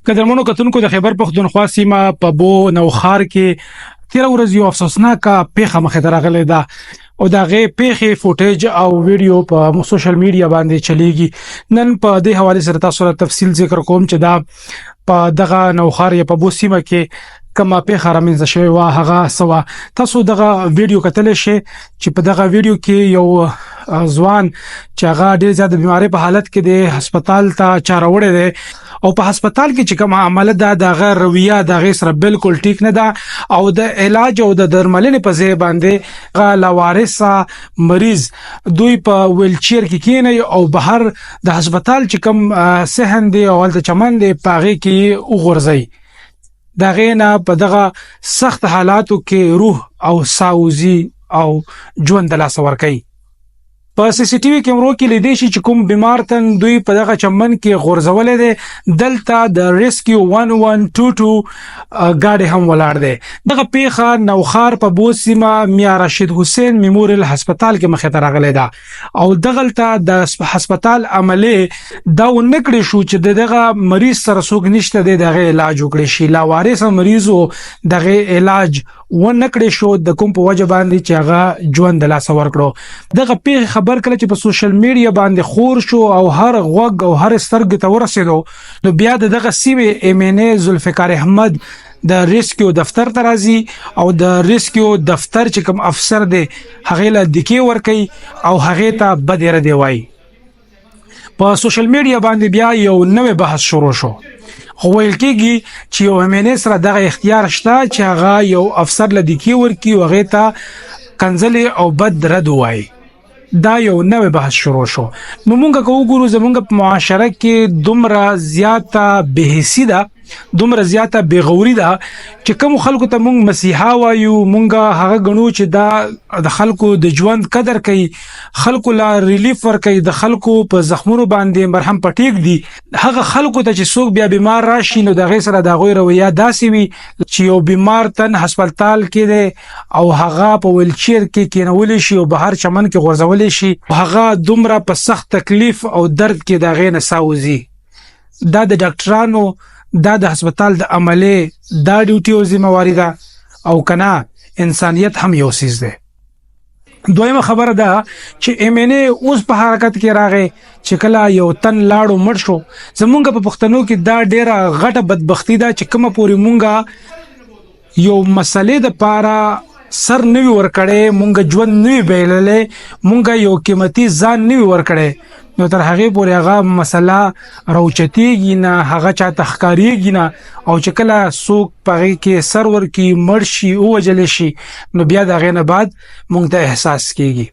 قدرمنو کتونکو، د خیبر پښتونخوا سیمه په بو نوښار کې تیره ورځ یو افسوسناکه پیښه مخې ته راغلې ده او د هغې پیښې فوټیج او ویډیو په سوشل میډیا باندې چلیږي. نن په دې حواله سره تاسو سره تفصیل ذکر کوم چې دا په دغه نوښار یا په بو سیمه کې کومه پیښه رامنځته شوې وه، هغه څه وه. تاسو دغه ویډیو کتلی شئ چې په دغه ویډیو کې یو ځوان چې هغه ډیر زیات د بیماری په حالت کې دی، هسپتال ته چا راوړی دی او په هسپتال کې چې کومه عمله ده، د هغه رویه د هغې سره بالکل ټیک نه ده او د علاج او د درملنې په ځای باندې هغه لاوارثه مریض دوی په ویلچیر کې کینی او بهر د هسپتال چې کوم صحن دی او هلته چمن دی، په هغې کې یې وغورځوي. د هغې نه په دغه سخت حالاتو کې روح او ساه وځي او ژوند د لاسه ورکوي. په سي سي ټي وي کیمرو کې لیدې شي چې کوم بیمار تن دوی په دغه چمن کې غورځولی دی، دلته د ریسکیو 1122 ګاډی هم ولاړ دی. دغه پیښه نوښار په بو سیمه میا راشد حسین میموریل هسپتال کې مخې ته راغلې ده او دغلته د هسپتال عملې دا ونکړې شو چې دغه مریض سره څوک نشته دی دغه علاج وکړي شي. لاوارث مریض دغه علاج ونکړې شو، د کوم په وجه باندې چې هغه ژوند د لاسه ورکړو. دغه پیښ خبر کله چې په سوشل میډیا باندې خور شو او هر غوږ او هر سترګ ته ورسېدو، نو بیا د دغه سیمې ایم ان ای ذوالفقار احمد د ریسکیو دفتر ته راځي او د ریسکیو دفتر چې کوم افسر دی، هغه له دکې ورکوي او هغه ته بدې ردې وایي. په سوشل میډیا باندې بیا یو نوی بحث شروع شو، خو ویل کېږي چې یو ایم ان سره دغه اختیار شته چې هغه یو افسر له دکې ورکي او هغې ته کنځلې او بد رد ووایي. دا یو نوی بحث شروع شو. نو مونږ که وګورو، زمونږ په معاشره کې دومره زیاته بېحسي ده، دومره زیاته بېغوري ده چې کوم خلکو ته مونږ مسیحا وایو، مونږ هغه ګڼو چې دا د خلکو د ژوند قدر کوي، خلکو لا ریلیف ورکوي، د خلکو په زخمونو باندې مرهم پټې ږدي، هغه خلکو ته چې څوک بیا بیمار راشي، نو د هغې سره د هغوی رویه داسې وي چې یو بیمار تن هسپتال کې دی او هغه په ویلچیر کې کینولی شي او بهر چمن کې غورځولی شي، هغه دومره په سخت تکلیف او درد کې د هغې نه ساه وځي. دا د ډاکټرانو، دا د هسپتال د عملې دا ډیوټي او ذمه واري ده او کنه انسانیت هم یو څیز دی؟ دویمه خبره ده چې ایم ان ای اوس په حرکت کې راغی چې کله یو تن لاړو، مړ شو. زمونږ په پښتنو کې دا ډیره غټه بدبختی ده چې کومه پورې مونږه یو مسلې د پاره سر نوی ورکړی، مونږ ژوند نوی بیللی، مونږ یو قیمتي ځان نوی ورکړی، نو تر هغې پورې هغه مسله راوچتېږي نه، هغه چاته ښکارېږي نه او چې کله څوک په هغې کې سر ورکړي، مړ شي، ووژل شي، نو بیا د هغې نه بعد مونږ ته احساس کیږي.